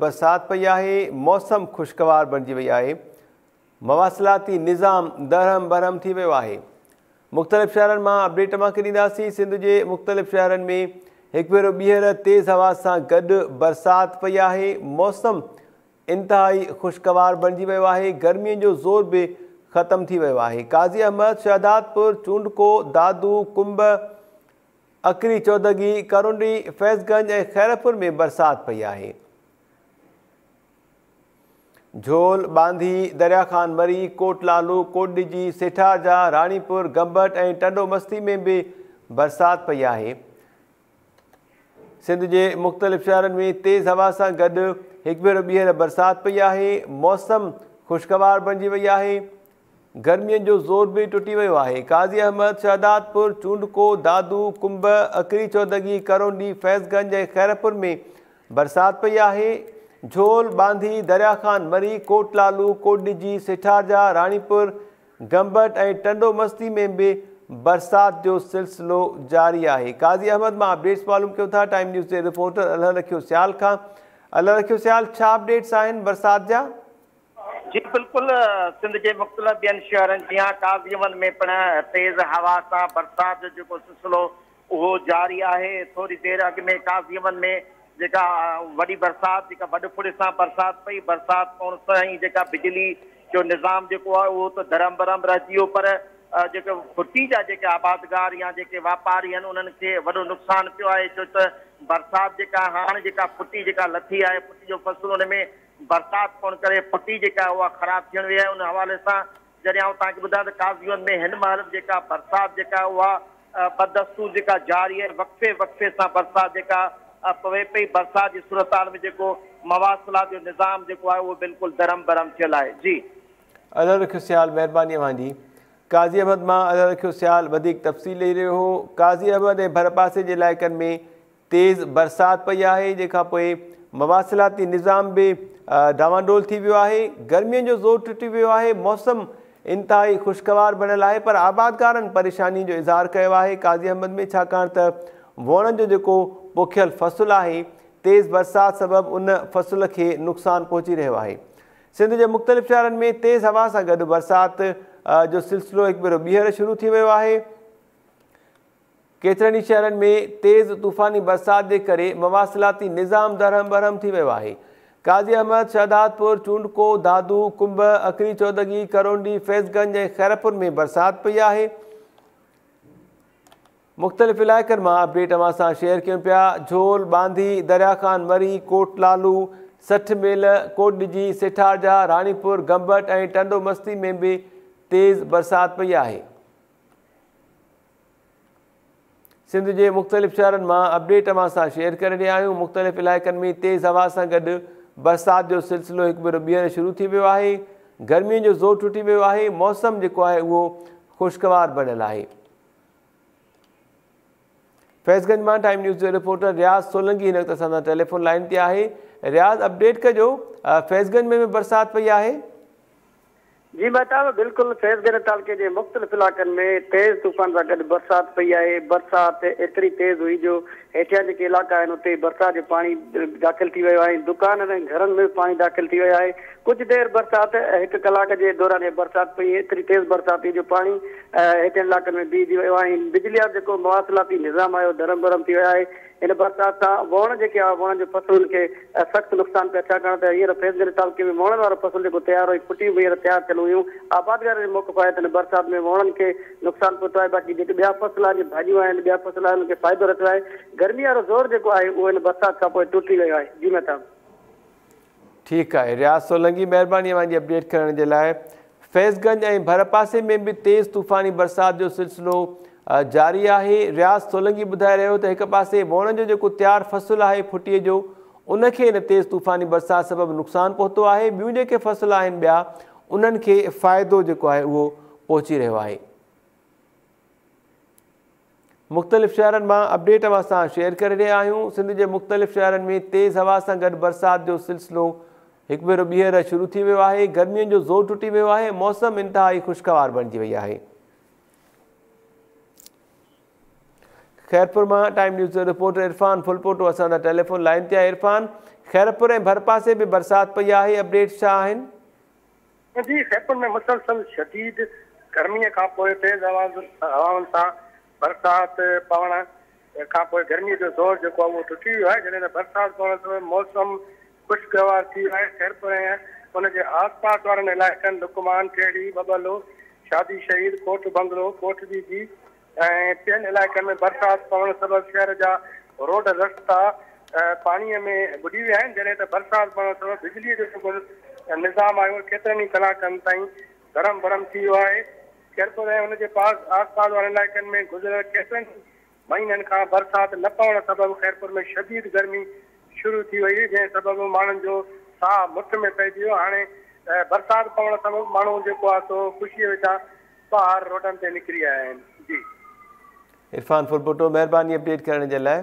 برسات پئي آهي، موسم خوشگوار بڻجي وئي آهي، مواصلاتي نظام درهم برهم ٿي ويو آهي. مختلف شهرن مان اپڊيٽ اوهان کي ڏينداسين. سنڌ جي مختلف شهرن ۾ هڪ ڀيرو ٻيهر تيز هوا سان گڏ برسات پئي آهي، موسم انتهائي خوشگوار بڻجي ويو آهي، گرمي جو زور به ختم ٿي ويو آهي. قاضي احمد، شهدادپور، چونڊڪو، دادو، ڪنب، اڪري چودڳي، ڪرونڊي، فيض گنج ۽ خيرپور ۾ برسات پئي آهي. جهول، ٻانڌي، دريا خان مري، ڪوٽ لالو، ڪوٽ ڏجي، سيٺارجا، راڻيپور، گمبٽ ۽ ٽنڊو مستي ۾ به برسات پئي آهي. سنڌ جي مختلف شهرن ۾ تيز هوا سان گڏ هڪ ڀيرو ٻيهر برسات پئي آهي. موسم خوشگوار بڻجي وئي آهي. گرمين جو زور به ٽٽي ويو آهي. قاضي احمد، شهدادپور، چونڊڪو، دادو، ڪنب، اڪري چودڳي، ڪرونڊي، فيض گنج ۽ خيرپور ۾ برسات پئي آهي. جهول، ٻانڌي، دريا خان مري، ڪوٽ لالو، ڪوٽ ڏجي، سيٺارجا، راڻيپور، گمبٽ ۽ ٽنڊو مستي ۾ به برسات جو سلسلو جاري آهي. قاضي احمد مان اپڊيٽس معلوم ڪيون ٿا ٽائيم نيوز جي رپورٽر الهه رکيو سيال کان. الهه رکيو سيال، ڇا اپڊيٽس آهن برسات جا؟ جي بلڪل، سنڌ جي مختلف ٻين شهرن جيان قاضي احمد ۾ پڻ تيز هوا سان برسات جو جيڪو سلسلو اهو جاري آهي. ٿوري دير اڳ ۾ قاضي احمد ۾ جيڪا وڏي برسات جيڪا وڏ ڦڙي سان برسات پئي، برسات پوڻ سان ئي جيڪا بجلي جو نظام جيڪو آهي اهو ته درهم برهم رهجي ويو، پر جيڪي ڦٽي جا جيڪي آبادگار يا جيڪي واپاري آهن انهن کي وڏو نقصان پيو آهي، ڇو ته برسات جيڪا هاڻ جيڪا ڦٽي جيڪا لٿي آهي، ڦٽي جو فصل ان ۾ برسات پوڻ ڪري ڦٽي جيڪا آهي اها خراب ٿيڻ وئي آهي. ان حوالي سان جڏهن آئون توهان کي ٻڌايان ته قاضيون ۾ هن مهل به جيڪا برسات جيڪا آهي اها بدستور جيڪا جاري آهي، وقفي وقفي سان برسات جيڪا پوي پئي، برسات جي صورتحال ۾ جيڪو مواصلات جو نظام جيڪو آهي اهو بلڪل درهم برهم ٿيل آهي. جي. الهه رکيو سيال مهرباني اوهان جي. قاضي احمد مان الهه رکيو سيال وڌيڪ تفصيل ڏئي رهيو هو. قاضي احمد ۽ ڀرپاسي جي علائقن ۾ تيز برسات پئي آهي، جنهن کان پوء مواصلاتي نظام به ڊانواڊول ٿي ويو آهي، گرمين جو زور ٽٽي ويو آهي، موسم انتهائي خوشگوار بڻيل آهي پر آبادگارن پريشاني جو اظهار ڪيو آهي قاضي احمد ۾ ڇاڪاڻ ته ووڻن جو جيڪو پوکيل فصل آهي تيز برسات سبب ان فصل کي نقصان پهچي رهيو آهي. سنڌ جي مختلف شهرن ۾ تيز هوا سان گڏ برسات جو سلسلو هڪ ڀيرو ٻيهر شروع ٿي ويو آهي. ڪيترن ئي شهرن ۾ تيز طوفاني برسات جي ڪري مواصلاتي نظام درهم برهم ٿي ويو آهي. قاضي احمد، شهدادپور، چونڊڪو، دادو، ڪنب، اڪري چودڳي، ڪرونڊي، فيض گنج ۽ خيرپور ۾ برسات پئي آهي. مختلف علائقن مان اپڊيٽ اوهان سان شيئر ڪيون پيا. جهول، ٻانڌي، دريا خان مري، ڪوٽ لالو، 60 ميل، ڪوٽ ڏجي، سيٺارجا، راڻيپور، گمبٽ ۽ ٽنڊو مستي ۾ به تيز برسات پئي آهي. سنڌ جي مختلف شهرن مان اپڊيٽ اوهان سان شيئر ڪري رهيا آهيون. مختلف علائقن ۾ تيز هوا سان گڏ برسات جو سلسلو هڪ ڀيرو ٻيهر شروع ٿي ويو آهي. گرمين جو زور ٽٽي ويو آهي. موسم جيڪو آهي اهو خوشگوار بڻيل آهي. فيض گنج مان ٽائيم نيوز جو رپورٽر رياض سولنگي هن وقت اسان سان ٽيليفون لائين تي آهي. رياض اپڊيٽ ڪجو، فيض گنج ۾ به برسات پئي آهي؟ جي مهتاب، بلڪل فيض گنج تعلقي جي مختلف علائقن ۾ تيز طوفان سان گڏ برسات پئي آهي، برسات ايتري تيز هئي جو هيٺيان جيڪي علائقا آهن اتي برسات جو پاڻي داخل ٿي ويو آهي ۽ دڪانن ۽ گهرن ۾ به پاڻي داخل ٿي ويو آهي، ڪجهه دير برسات هڪ ڪلاڪ جي دوران برسات پئي ايتري تيز برسات هئي جو پاڻي هيٺين علائقن ۾ بيهجي ويو آهي ۽ بجلي وارو جيڪو مواصلاتي نظام آهي اهو درهم برهم ٿي ويو آهي. هن برسات سان ووڻ جيڪي آهي ووڻن جو فصلن کي سخت نقصان پيو ڇاڪاڻ ته هينئر فيض گنج تعلقي ۾ ووڻن وارو فصل جيڪو تيار هو ۽ ڦٽيون به هينئر تيار ٿيل هيون آبادگارن جو موقف آهي ته هن برسات ۾ ووڻن کي نقصان پهتو آهي باقي جيڪي ٻيا فصل آهن جيئن ڀاڄيون آهن ٻيا فصل آهن انهن کي فائدو رسيو آهي گرمي وارو زور جيڪو آهي اهو هن برسات کان پوء ٽٽي ويو آهي جي مهتاب. ٺيڪ آهي رياض سولنگي مهرباني اوهان جي اپڊيٽ ڪرڻ جي لاء. فيض گنج ۽ ڀرپاسي ۾ به تيز طوفاني برسات جو سلسلو جاري آهي. رياض سولنگي ٻڌائي رهيو ته هڪ پاسي ووڻن جو جيڪو تيار فصل آهي ڦٽي جو ان کي هن تيز طوفاني برسات سبب نقصان پهتو آهي، ٻيون جيڪي فصل آهن ٻيا انهن کي فائدو جيڪو آهي اهو پهچي رهيو آهي. مختلف شهرن مان اپڊيٽ اوهان سان شيئر ڪري رهيا آهيون. سنڌ جي مختلف شهرن ۾ تيز هوا سان گڏ برسات جو سلسلو هڪ ڀيرو ٻيهر شروع ٿي ويو آهي. گرمين جو زور ٽٽي ويو آهي. موسم انتهائي خوشگوار بڻجي وئي آهي. خيرپور مان ٽائيم نيوز جو رپورٽر عرفان ڦلپوٽو اسان سان ٽيليفون لائين تي آهي. عرفان، خيرپور ۽ ڀرپاسي به برسات پئي آهي، اپڊيٽس ڇا آهن؟ جي خيرپور ۾ مسلسل شديد گرمي کان پوء تيز هوائن سان برسات پوڻ کان پوء گرمي جو زور جيڪو آهي اهو ٽٽي ويو آهي، جڏهن ته برسات پوڻ سبب موسم خوشگوار ٿي ويو آهي. خيرپور ۽ ان جي آس پاس وارن علائقن لقمان، ٽيڙي، ٻٻلو، شادي شهيد، ڪوٽ بنگلو، ڪوٽ ڏيجي ۽ ٻين علائقن ۾ برسات پوڻ سبب شهر جا روڊ رستا پاڻي ۾ ٻڏي ويا آهن، جڏهن ته برسات پوڻ سبب بجلي جو جيڪو نظام آهي اهو ڪيترن ئي ڪلاڪن تائين درهم برهم ٿي ويو آهي. خيرپور ۽ ان جي آس پاس وارن علائقن ۾ گذريل ڪيترن ئي مهينن کان برسات نه پوڻ سبب خيرپور ۾ شديد گرمي شروع ٿي وئي هئي، جنهن سبب ماڻهن جو ساهه مٺ ۾ پئجي ويو. هاڻي برسات پوڻ سبب ماڻهو جيڪو آهي سو خوشيء وچان ٻاهر روڊن تي نڪري آيا آهن. جي. عرفان ڦلپوٽو مهرباني اپڊيٽ ڪرڻ جي لاء.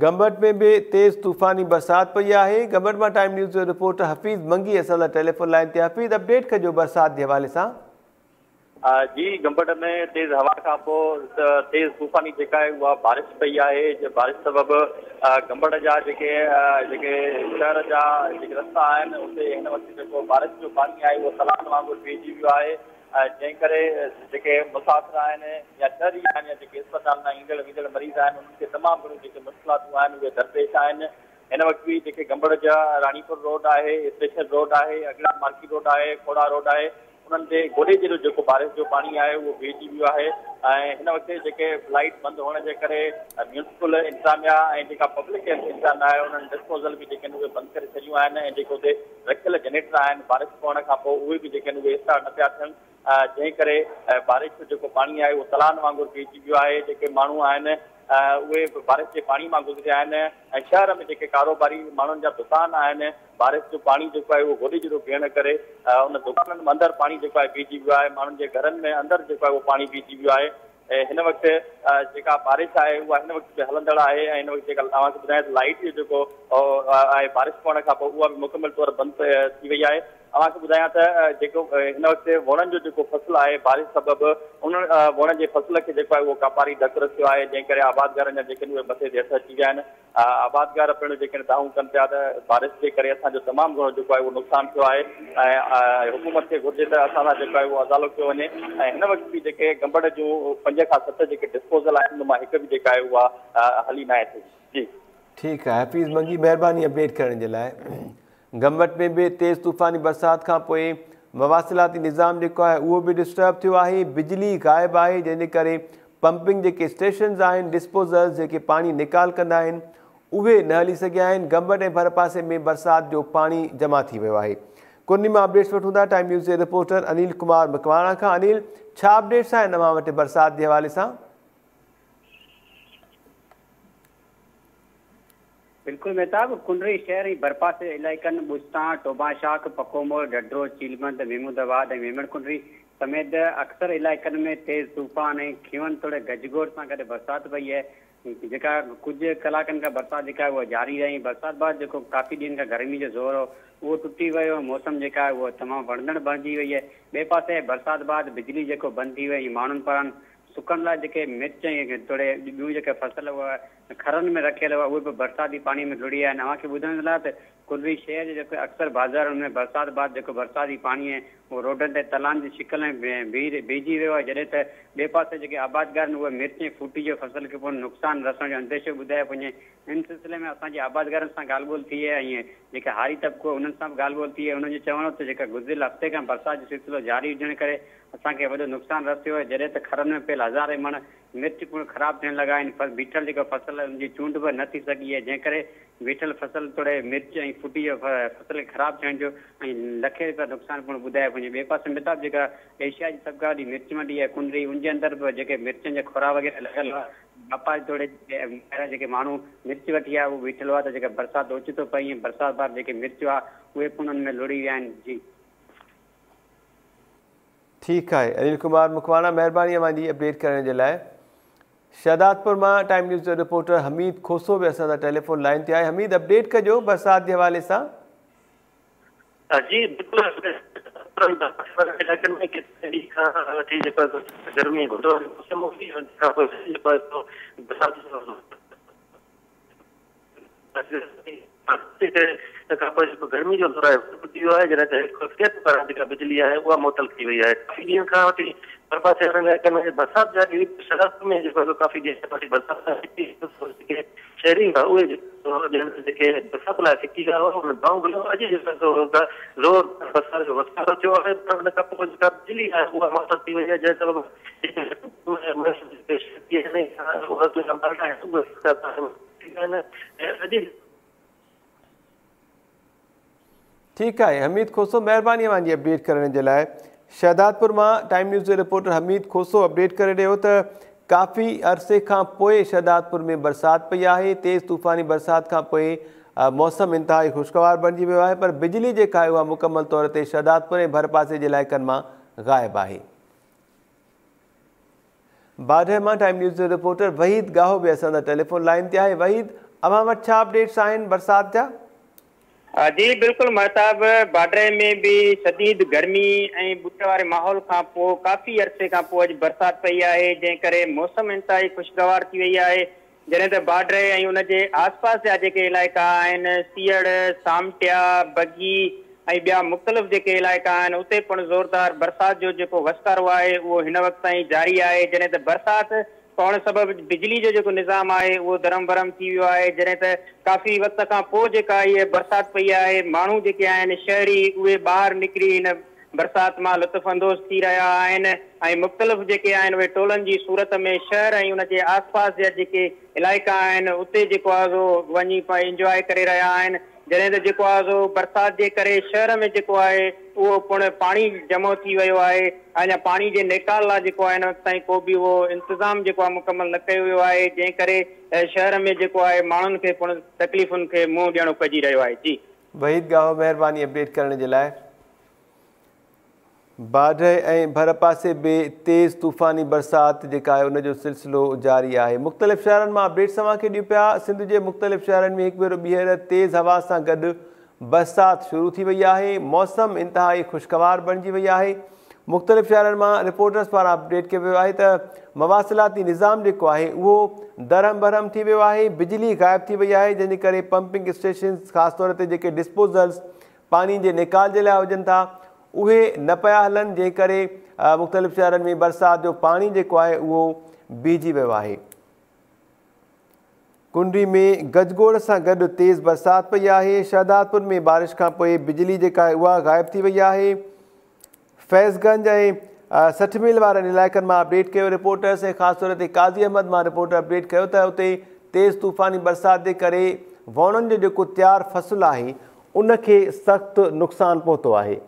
گمبٽ ۾ به تيز طوفاني برسات پئي آهي. گمبٽ مان ٽائيم نيوز جو رپورٽر حفيظ منگي اسان سان ٽيليفون لائين تي. حفيظ اپڊيٽ ڪجو برسات جي حوالي سان. جي گمبٽ ۾ تيز هوا کان پوء تيز طوفاني جيڪا آهي اها بارش پئي آهي. بارش سبب گمبٽ جا جيڪي جيڪي شهر جا جيڪي رستا آهن اتي هن وقت جيڪو بارش جو پاڻي آهي اهو تلائن وانگر بيهجي ويو آهي، جنهن ڪري جيڪي مسافر آهن يا شهري آهن يا جيڪي اسپتال ڏانهن ايندڙ ويندڙ مريض آهن انهن کي تمام گهڻيون جيڪي مشڪلاتون آهن اهي درپيش آهن. هن وقت به جيڪي گمبٽ جا راڻيپور روڊ آهي، اسٽيشن روڊ آهي، اڳڙا مارڪيٽ روڊ آهي، کوڙا روڊ آهي انهن تي گوڏي جيڏو جيڪو بارش جو پاڻي آهي اهو بيهجي ويو آهي ۽ هن وقت جيڪي لائيٽ بند هئڻ جي ڪري ميونسپل انتظاميا ۽ جيڪا پبلڪ هيلٿ انتظاميا آهي انهن ڊسپوزل به جيڪي آهن اهي بند ڪري ڇڏيون آهن ۽ جيڪي اتي رکيل جنريٽر آهن بارش پوڻ کان پوء اهي به جيڪي آهن اهي اسٽارٽ نه پيا ٿين، جنهن ڪري بارش جو جيڪو پاڻي آهي اهو تلائن وانگر بيهجي ويو آهي. جيڪي ماڻهو آهن اهي به بارش جي پاڻي مان گذريا آهن ۽ شهر ۾ جيڪي ڪاروباري ماڻهن جا دڪان آهن بارش جو پاڻي جيڪو آهي اهو گوڏي جيڏو بيهڻ ڪري ان دڪانن ۾ اندر پاڻي جيڪو آهي بيهجي ويو آهي، ماڻهن جي گهرن ۾ اندر جيڪو آهي اهو پاڻي بيهجي ويو آهي. هن وقت جيڪا بارش آهي اها هن وقت به هلندڙ آهي ۽ هن وقت جيڪا اوهان کي ٻڌايان ته لائيٽ جو جيڪو آهي بارش پوڻ کان پوء اها به مڪمل طور بند ٿي وئي آهي. اوهان کي ٻڌايان ته جيڪو هن وقت ووڻن جو جيڪو فصل آهي بارش سبب ان ووڻن جي فصل کي جيڪو آهي اهو ڪاپاري ڌڪ رسيو آهي، جنهن ڪري آبادگارن جا جيڪي اهي مٿي تي هٿ اچي ويا آهن. آبادگار پڻ جيڪڏهن دانهون ڪن پيا ته بارش جي ڪري اسان جو تمام گهڻو جيڪو آهي اهو نقصان ٿيو آهي ۽ حڪومت کي گهرجي ته اسان سان جيڪو آهي اهو ازالو ڪيو وڃي ۽ هن وقت به جيڪي گمبٽ جون 5 کان 7 جيڪي ڊسپوزل آهن ان مان هڪ به جيڪا آهي اها هلي ناهي سگهي. جي. ٺيڪ آهي حفيظ منگي مهرباني اپڊيٽ ڪرڻ جي لاء. گمبٽ ۾ به تيز طوفاني برسات کان پوء مواصلاتي نظام جيڪو آهي اهو به ڊسٽرب ٿيو آهي، بجلي غائب آهي جنهن جي ڪري پمپنگ جيڪي اسٽيشنز آهن، ڊسپوزلز جيڪي پاڻي نيڪال ڪندا آهن اهي نه هلي سگهيا آهن، گمبٽ ۽ ڀرپاسي ۾ برسات جو پاڻي جمع ٿي ويو آهي. ڪنري مان اپڊيٽس وٺون ٿا ٽائيم نيوز جي رپورٽر انيل ڪمار مڪواڻا کان. انيل ڇا اپڊيٽس آهن اوهان وٽ برسات جي حوالي سان؟ بلڪل مهتاب، ڪنري شهر ۽ ڀرپاسي جي علائقن ٻستان، ٽوبان شاخ، پڪو موڙ، ڍڍرو، چيلبند، محمود آباد ۽ ميمڻ ڪنري سميت اڪثر علائقن ۾ تيز طوفان ۽ کيون توڙي گجگوڙ سان گڏ برسات پئي آهي جيڪا ڪجهه ڪلاڪن کان برسات جيڪا آهي اها جاري رهي ۽ برسات بعد جيڪو ڪافي ڏينهن کان گرمي جو زور هو اهو ٽٽي ويو ۽ موسم جيڪا آهي اها تمام وڻندڙ بڻجي وئي آهي ٻئي پاسي برسات بعد بجلي جيڪو بند ٿي وئي ۽ ماڻهن پاران سڪڻ لاء جيڪي مرچ ۽ توڙي ٻيون جيڪي فصل اهي کرن ۾ رکيل هئا اهي به برساتي پاڻي ۾ لڙهي ويا آهن. اوهان کي ٻڌائڻ لاء ته ڪنري شهر جي جيڪي اڪثر بازارن ۾ برسات بعد جيڪو برساتي پاڻي آهي اهو روڊن تي تلائن جي شڪل ۾ بيهجي ويو آهي جڏهن ته ٻئي پاسي جيڪي آبادگار آهن اهي مرچ ۽ ڦوٽي جو فصل کي پڻ نقصان رسڻ جو انديشو ٻڌايو پيو وڃي. ان سلسلي ۾ اسان جي آبادگارن سان ڳالهه ٻولهه ٿي آهي ۽ جيڪي هاري طبقو آهي انهن سان به ڳالهه ٻولهه ٿي آهي انهن جو چوڻ هو ته جيڪا گذريل هفتي کان برسات جو سلسلو جاري هجڻ ڪري اسان کي وڏو نقصان رسيو آهي جڏهن ته کرن ۾ پيل هزارين مڻ مرچ پڻ خراب ٿيڻ لڳا آهن پر بيٺل جيڪو فصل آهي ان جي چونڊ به نه ٿي سگهي آهي جنهن ڪري بيٺل فصل توڙي مرچ ۽ ڦوٽي جو فصل کي خراب ٿيڻ جو ۽ لکين رپيا نقصان پڻ ٻڌايو وڃي ٻئي پاسي متاب جيڪا ايشيا جي سڀ کان وڏي مرچ منڊي آهي ڪنري ان جي اندر به جيڪي مرچن جا کورا وغيره لڳل هئا واپاري توڙي ٻاهران جيڪي ماڻهو مرچ وٺي آيا اهي بيٺل هئا ته جيڪا برسات اوچتو پئي ۽ برسات بعد جيڪي مرچ هئا اهي پڻ ان ۾ لڙهي ويا آهن جي. ٺيڪ آهي انيل ڪمار مڪواڻا مهرباني اوهان جي اپڊيٽ ڪرڻ جي لاء. شهدادپور مان ٽائيم نيوز جو رپورٽر حميد کوسو به اسان سان ٽيليفون لائين تي آهي. حميد اپڊيٽ ڪجو برسات جي حوالي سان. جي بلڪل علائقن ۾ ڪيترن ڏينهن کان وٺي جيڪو گرمي گهٽ واري موسم هئي ان کان پوء جيڪو برسات تنهن کان پوء جيڪو گرمي جو دور آهي اهو ٽٽي ويو آهي، جڏهن ته هيڊ پاران جيڪا بجلي آهي اها معطل ڪئي وئي آهي. ڪافي ڏينهن کان وٺي ڀرپاسي وارن علائقن ۾ برسات جاري هئي پر شهدادپور ۾ جيڪو آهي ڪافي ڏينهن کان وٺي برسات نه ٿي جيڪي شهري هئا اهي ڄڻ ته جيڪي برسات لاء سڪي ويا هئا انهن دعائون گهريون. اڄ جيڪو آهي سو زوردار برسات جو وسڪارو ٿيو آهي پر ان کان پوء جيڪا بجلي آهي اها معطل ٿي وئي آهي، جنهن سبب جيڪي شهري آهن اهي اڄ ٺيڪ آهي حميد کوسو مهرباني اوهان جي اپڊيٽ ڪرڻ جي لاء. شهدادپور مان ٽائيم نيوز جو رپورٽر حميد کوسو اپڊيٽ ڪري رهيو ته ڪافي عرصي کان پوء شهدادپور ۾ برسات پئي آهي، تيز طوفاني برسات کان پوء موسم انتهائي خوشگوار بڻجي ويو آهي پر بجلي جيڪا آهي اها مڪمل طور تي شهدادپور ۽ ڀرپاسي جي علائقن مان غائب آهي. باڊهه مان ٽائيم نيوز جو رپورٽر وحيد ڳاهو به اسان سان ٽيليفون لائين تي آهي. وحيد اوهان وٽ ڇا اپڊيٽس آهن برسات جا؟ جي بلڪل مهتاب، باڊهه ۾ به شديد گرمي ۽ ٻوڏ واري ماحول کان پوء ڪافي عرصي کان پوء اڄ برسات پئي آهي جنهن ڪري موسم انتهائي خوشگوار ٿي وئي آهي جڏهن ته باڊهه ۽ ان جي آس پاس جا جيڪي علائقا آهن سيهڙ، سامٽيا، بگي ۽ ٻيا مختلف جيڪي علائقا آهن اتي پڻ زوردار برسات جو جيڪو وسڪارو آهي اهو هن وقت تائين جاري آهي جڏهن ته برسات پوڻ سبب بجلي جو جيڪو نظام آهي اهو درهم برهم ٿي ويو آهي جڏهن ته ڪافي وقت کان پوء جيڪا هيء برسات پئي آهي ماڻهو جيڪي آهن شهري اهي ٻاهر نڪري هن برسات مان لطف اندوز ٿي رهيا آهن ۽ مختلف جيڪي آهن اهي ٽولن جي صورت ۾ شهر ۽ ان جي آس پاس جا جيڪي علائقا آهن اتي جيڪو آهي سو وڃي انجواء ڪري رهيا آهن جڏهن ته جيڪو آهي سو برسات جي ڪري شهر ۾ جيڪو آهي اهو پڻ پاڻي جمع ٿي ويو آهي اڃا پاڻي جي نيڪال لاء جيڪو آهي هن وقت تائين ڪو به اهو انتظام جيڪو آهي مڪمل نه ڪيو ويو آهي جنهن ڪري شهر ۾ جيڪو آهي ماڻهن کي پڻ تڪليفن کي منهن ڏيڻو پئجي رهيو آهي جي. وحيد ڳاهو مهرباني اپڊيٽ ڪرڻ جي لاء. باڊهه ۽ ڀرپاسي به تيز طوفاني برسات جيڪا آهي ان جو سلسلو جاري آهي. مختلف شهرن مان اپڊيٽس اوهان کي ڏيون پيا. سنڌ جي مختلف شهرن ۾ هڪ ڀيرو ٻيهر تيز هوا سان گڏ برسات شروع ٿي وئي آهي. موسم انتهائي خوشگوار بڻجي وئي آهي. مختلف شهرن مان رپورٽرز پاران اپڊيٽ ڪيو ويو آهي ته مواصلاتي نظام جيڪو آهي اهو درهم برهم ٿي ويو آهي، بجلي غائب ٿي وئي آهي جنهن جي ڪري پمپنگ اسٽيشنز خاص طور تي جيڪي ڊسپوزلز پاڻي جي نيڪال جي لاء هجن ٿا اهي نه پيا هلن جنهن ڪري مختلف شهرن ۾ برسات جو پاڻي جيڪو آهي اهو بيهجي ويو آهي. ڪنري ۾ گجگوڙ سان گڏ تيز برسات پئي آهي، شهدادپور ۾ بارش کانپوء بجلي جيڪا آهي اها غائب ٿي وئي آهي، فيض گنج ۽ 60 ميل وارن علائقن مان اپڊيٽ ڪيو رپورٽرز ۽ خاص طور تي قاضي احمد مان رپورٽر اپڊيٽ ڪيو ته اتي تيز طوفاني برسات جي ڪري ووڻن جو جيڪو تيار فصل آهي ان کي سخت نقصان پهتو آهي.